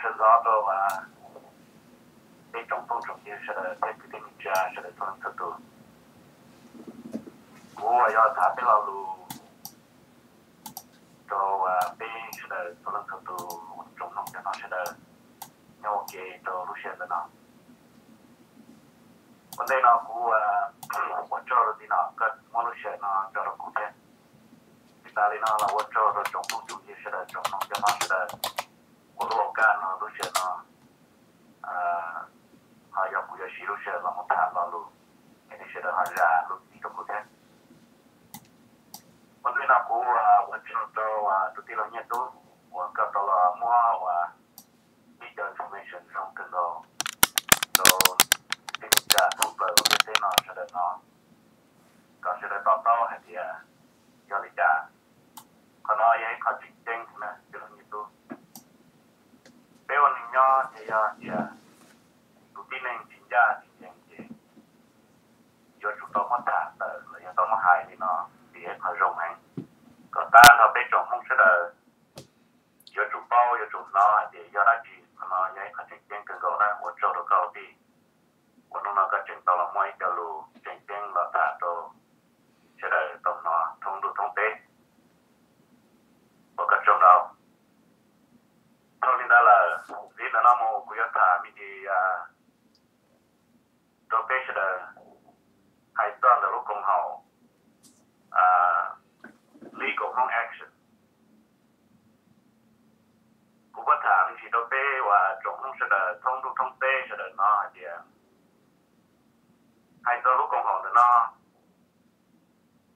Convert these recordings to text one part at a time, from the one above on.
Sawv ntxov rau peb tsoom phooj tsoom ywg sawv daws thiab kwv tij neej tsa sawv daws txhua leej txhua tus. Kuv uas yog tham peb lo lus rau peb sawv daws txhua leej txhua tus tsoom mloog cov no sawv daws nyob ua ke rau lub sij hawm ntawm no. Ua ntej no kuv ua tsaug rau tiv no koj muab lub sij hawm no tso rau kuv thiab. Tsis tas li no los ua tsaug rau tsoom phooj tsoom ywg sawv daws tsoom mloog cov no sawv daws uas lub au kaj no lub sij hawm no ho yog kuv yuav siv lub sij hawm los mus tham lo lus es nej sawv daws ho zam lub txim rau kuv thiab. Ua ntej no kuv ua tsaug rau tus tij laug Nyiaj Tub uas koj tau los muab ua ib co information zoo kawg nkaus rau tij neej tsa thoob plaws lub ntiaj teb no sawv daws no kom sawv daws to taub hais tias yog li cas. Qhov no yog ib qho tseem ceeb na tij laug Nyiaj Tub. Peb ua neeg nyob ces yog tias tus tib neeg tsis ncaj tsis ncees ces yuav tsum tau muab tham tawm los yog tau muab hais li no vim yog qhov zoo heev kom tag nrho peb tsoom Hmoob sawv daws yuav tsum paub yuav tsum hnov hais tias yog dab tsi. Qhov no yog ib qho tseem ceeb kawg nkaus na. Ua tsaug rau koj tij uas hnub no koj tseem tau los muaj ib co lus tseem ceeb los tham rau sawv daws tau hnov thoob ntuj thoob teb. Ua koj tsaug ntau. Dhau li ntawd lawm, li ntawd no mus kuv yuav tham me ntsis rau peb sawv daws hais txog ntawm lub koom haum Legal Home Action. Kuv muab tham me ntsis rau peb uas tsoom Hmoob sawv daws thoob ntuj thoob teb sawv daws hnov hais tias hais txog lub koom haum ntawm no,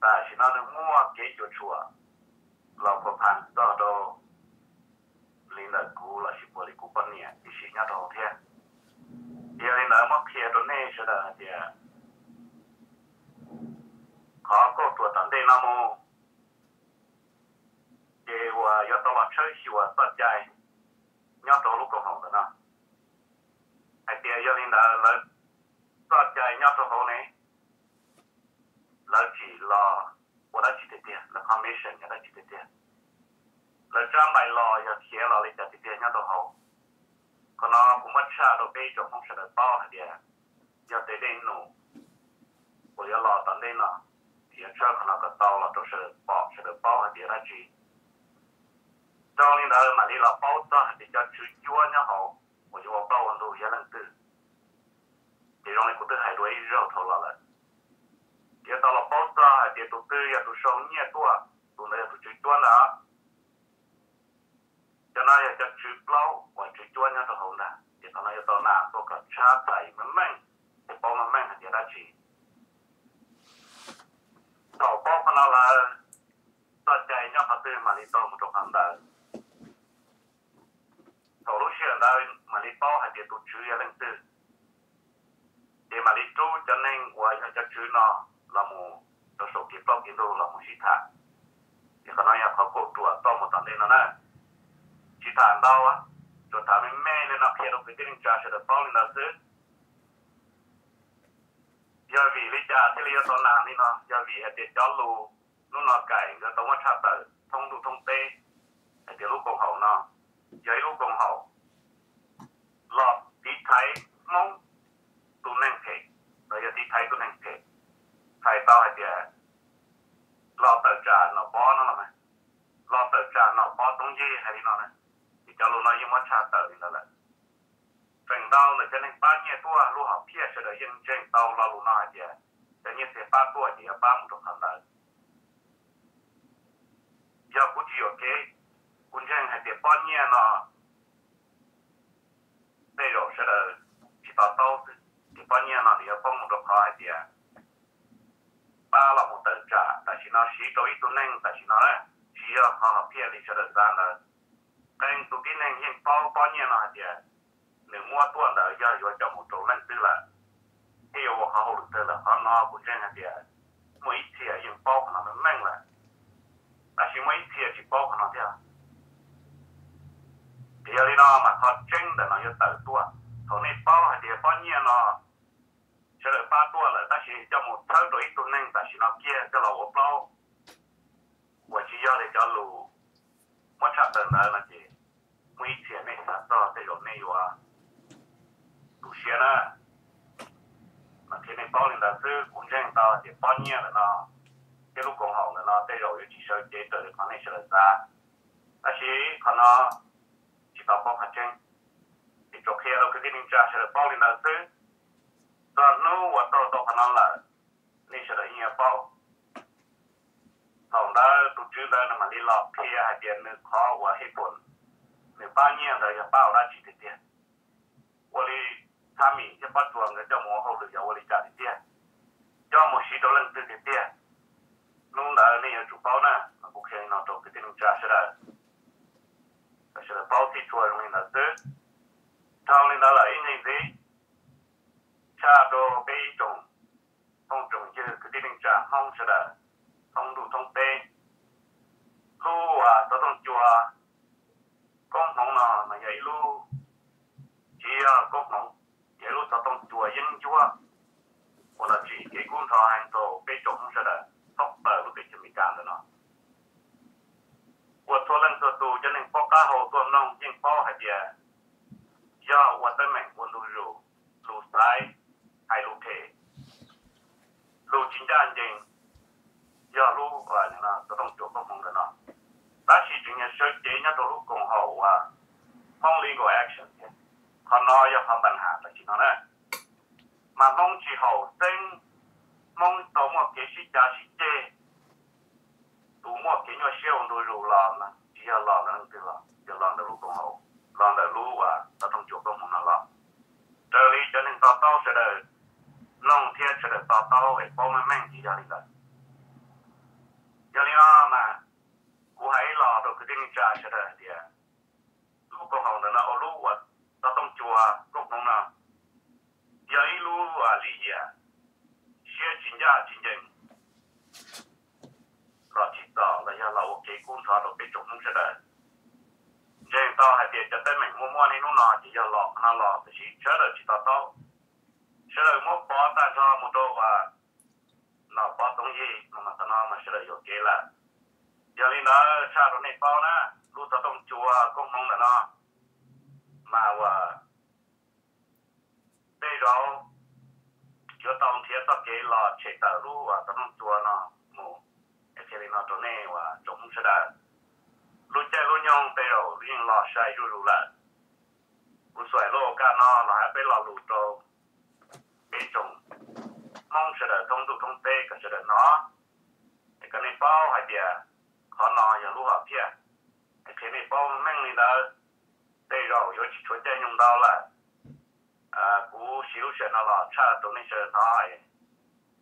tam sim no nws muaj kev cuam tshuam los phua pha txog rau li ntawm kuv los sis puas li kuv poj niam tib si nyob rau hauv thiab. Yog li ntawd muab qhia rau nej sawv daws hais tias qhov kauj ruam tom ntej no mus ces uas yuav tau los tshawb xyuas txoj cai nyob rau lub koom haum ntawm no hais tias yog li ntawd lawv txoj cai nyob rau hauv ne, lawv tsim los ua dab tsi tiag tiag, lawv commission yog dab tsi tiag tiag, lawv tsab npaim los yog khiav los li cas tiag tiag nyob rau hauv. Qhov no kuv muab tshaj rau peb tsoom Hmoob sawv daws paub hais tias yog tej dej num uas yuav los tom ntej no, yuav tshawb qhov no kom tau los rau sawv daws pom sawv daws paub hais tias dab tsi. Dhau li ntawd mam li los paub txog hais tias cov tswv cuab nyob hauv uas yuav ua plaub ua ntug yog leej twg. Ces zoo li kuv twb hais dua ib zaug dhau los lawm, yuav tau los paub txog hais tias tus twg yog tus sau nyiaj tuaj, tus ntawd yog tus tswv cuab ntag. Cov no yog cov tswv plaub uas tswv cuab nyob rau hauv ntag. Ces qhov no yuav tau nas tuaj kom tshab txais meej meej, thiaj paub meej meej hais tias dab tsi. Thaum paub qhov no lawm, txoj cai nyob qhov twg mam li tau mus rau qhov ntawd. Thaum lub sij hawm ntawd mam li paub hais tias tus tswv yog leej twg, ces mam li rub cov neeg uas yog cov tswv no los mus rau saum kev plaub kev ntug los mus sib tham. Ces qhov no yog qhov kauj ruam txoj mus tom ntej no na. Tsis tham ntau, tsuas tham me me li no qhia rau kwv tij neej tsa sawv daws paub li ntawd xwb. Yog vim li cas thiaj li yuav tau nas li no? Yog vim hais tias cov lus hnub no Kaim nkawd tau muab tshaj tawm thoob ntuj thoob teb hais tias lub koom haum no yog ib lub koom haum los tiv thaiv Hmoob tus neeg phem, los yog tiv thaiv tus neeg phem. Txhais tau hais tias los tawm tsam Nom Pob no los mas, los tawm tsam Nom Pob Toob Yig hais li no na. Ces cov lus no yeej muab tshaj tawm li ntawd lawm. Feem ntau ntawm cov neeg pab nyiaj tuaj lub hom phiaj sawv daws yeej ntseeg tau lo lus no hais tias cov nyiaj txiag pab tuaj ces yuav pab mus rau qhov ntawd. Yog kuv tsis yuam kev, kuv ntseeg hais tias pob nyiaj no tej zaum sawv daws tsis to taub xwb, ces pob nyiaj no nws yuav poob mus rau qhov hais tias pab los mus tawm tsam tam sim no siv rau ib tug neeg tam sim no na, tsis yog qhov hom phiaj li sawv daws xav ntawd. Qee tus tib neeg yeej paub pob nyiaj no hais tias nws muab tuaj ntawd yog yuav coj mus rau leej twg lawm, thiab yuav ua qhov hauj lwm twg lawm. Qhov no kuv ntseeg hais tias muaj ib txhia yeej paub qhov no meej meej lawm, tab sis muaj ib txhia tsis paub qhov no thiab. Ces yog li no mas qhov tseeb ntawm no yuav tawm tuaj. Thaum nej paub hais tias pob nyiaj no sawv daws pab tuaj lawm tab sis coj mus txhawb rau ib tug neeg tam sim no kiag coj los ua plaub uas tsis yog li cov lus muab tshaj tawm ntawd no ces muaj ib txhia nej xav txog tej zaum Sia na, mas qhia nej paub li ntawd xwb, kuv ntseeg tau tias pob nyiaj ntawm no thiab lub koom haum ntawm no tej zaum yuav tsis sawv cev raws li qhov nej sawv daws xav, tab sis qhov no tsis tau paub qhov tseeb, ces tsuas qhia rau kwv tij neej tsa sawv daws paub li ntawd xwb. Txog hnub uas tau tau qhov no lawm, nej sawv daws yeej yuav paub. Thaum ntawd tus tswv ntawd nws mam li los qhia hais tias nws qhov uas hej pum nws pab nyiaj ntawd yog pab ua dab tsi tiag tiag, ua li Thaj Mim thiab Pob Tsuas nkawd coj mus ua hauj lwm yog ua li cas tiag tiag, coj mus siv rau leej twg tiag tiag. Hnub ntawd nej yuav tsum paub na, mas kuv qhia li no rau kwv tij neej tsa sawv daws, kom sawv daws paub txhij tshua zoo li ntawd xwb. Dhau li ntawd lawm ib ntsis ntxiv, tshaj rau peb ib tsoom phooj tsoom ywg kwv tij neej tsa Hmoob sawv daws thoob ntuj thoob teb, lub uas xov tooj cua koob hmoov no mas yog ib lub, tsis yog koob hmoov, yog ib lub xov tooj cua yeeb ncuab uas los tsim kev kub ntxhov heev rau peb tsoom Hmoob sawv daws thoob plaws lub teb chaws Amelikas ntawm no. Ua txhua leej txhua tus cov neeg paub qab hau tuaj mloog yeej paub hais tias yog ua teeb meem ua ntu zus, lus xaiv, hais lus phem, lus tsis ncaj ncees, yog lub xov tooj cua koob hmoov ntawm no. Tab sis tseem yog sawv cev nyob rau lub koom haum uas Hmoob Legal Action thiab. Qhov no yog qhov npa nham tam sim no na. Mas Hmoob tsis haum xeeb, Hmoob tau muaj kev sib cav sib ceg, tus muaj kev nyuaj siab ua ntu zus los mas tsis yog los ntawm leej twg los, yog los ntawm lub koom haum, los ntawm lub uas xov tooj cua koob hmoov no los. Raws li cov neeg to taub sawv daws mloog thiab sawv daws to taub es paub meej meej ces yog li ntawd. Yog li no mas kuv hais ib los rau kwv tij neej tsa sawv daws hais tias lub koom haum ntawm no ua lub uas xov tooj cua koob hmoov no yog ib lub lim hiam siab tsis ncaj tsis ncees los tsis txom los yog los ua kev kub ntxhov rau peb tsoom Hmoob sawv daws. Ntseeg tau hais tias cov teeb meem muaj muaj niaj hnub no ces yog los qhov no los tiam sis sawv daws tsis to taub. Sawv daws muab pov tag nrho mus rau uas Nom Pov Toob Yig mas qhov no mas sawv daws yuam kev lawm. Yog li ntawd tshaj rau nej paub na, lub xov tooj cua koob hmoov ntawm no mas uas tej zaum yuav tau nrhiav txoj kev los tshem tawm lub uas xov tooj cua no mus. Es qhia li no rau nej uas tsoom Hmoob sawv daws, lub caij lub nyoog tej zaum yeej los sai zuj zus lawm. Kuv xuaim lub ua kaj no los hais peb lo lus rau peb tsoom Hmoob sawv daws thoob ntuj thoob teb kom sawv daws hnov, es kom nej paub hais tias qhov no yog lub hom phiaj. Es qhia nej paub meej li ntawd, tej zaum yuav tsis tshuav caij nyoog ntau lawm. Kuv siv lub sij hawm no los tshaj rau nej sawv daws hnov,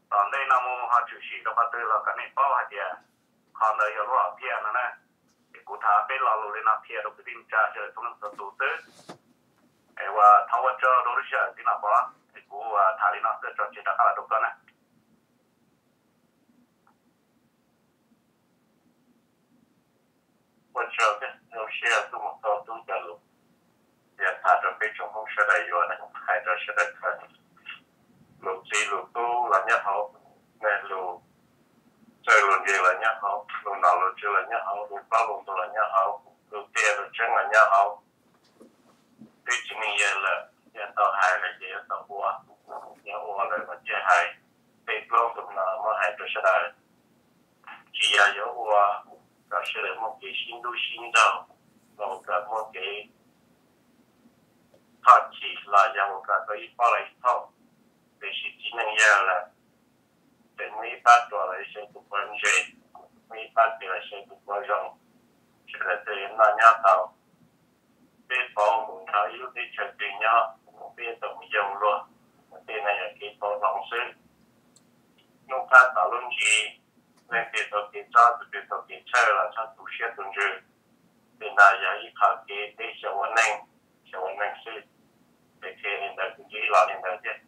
tom ntej no mus ho tshwm sim rau qhov twg los kom nej paub hais tias qhov ntawd yog lub hom phiaj no na. Es kuv tham peb lo lus li no qhia rau kwv tij neej tsa sawv daws txhua leej txhua tus xwb. Es ua thov ua tsaug rau lub sij hawm tib no Pov, es kuv tham li no xwb tso tseg rov qab los rau koj na. Ua tsaug thiab zoo siab tuaj mus tau tub cov lus, yog tham rau peb tsoom Hmoob sawv daws yuav na, hais rau sawv daws kawm. Lus txib lus tub los nyob hauv, lus txawj lus ntse los nyob hauv, lus nom lus tswv los nyob hauv, lus plaub lus ntug los nyob hauv, lus tiag lus tseeb los nyob hauv. Twb tsis neeg yawg lawm, yog tau hais lawm ces yuav tau ua, yog ua lawm mas thiaj hais. Tej plaub ntug no muab hais rau sawv daws, tsis yog yuav ua kom sawv daws muaj kev sib ntub sib ntaug, los ua kom muaj kev thoj chim los yog ua kom tau ib pob los ib thooj. Tiam sis tsis neeg yawg lawm, ces muaj ib pab ruam los xyov tus puav ntse, muaj ib pab phem los xyov tus puav zoo, sawv daws thiaj li noj nyob tau. Peb pauv mus nrog ib lub teb chaws twg nyob, peb tau mus yoog luag, tej no yog kev pauv hloov xwb. Hnub qab tom lub ntsis, leej twg tau kev txob, tus twg tau kev txhawj los txhob tu siab tu ntsws. Tej no yog ib qho kev peb xyaum ua neej, xyaum ua neej xwb. Ces qhia li ntawd kuv cia li los li ntawd thiab.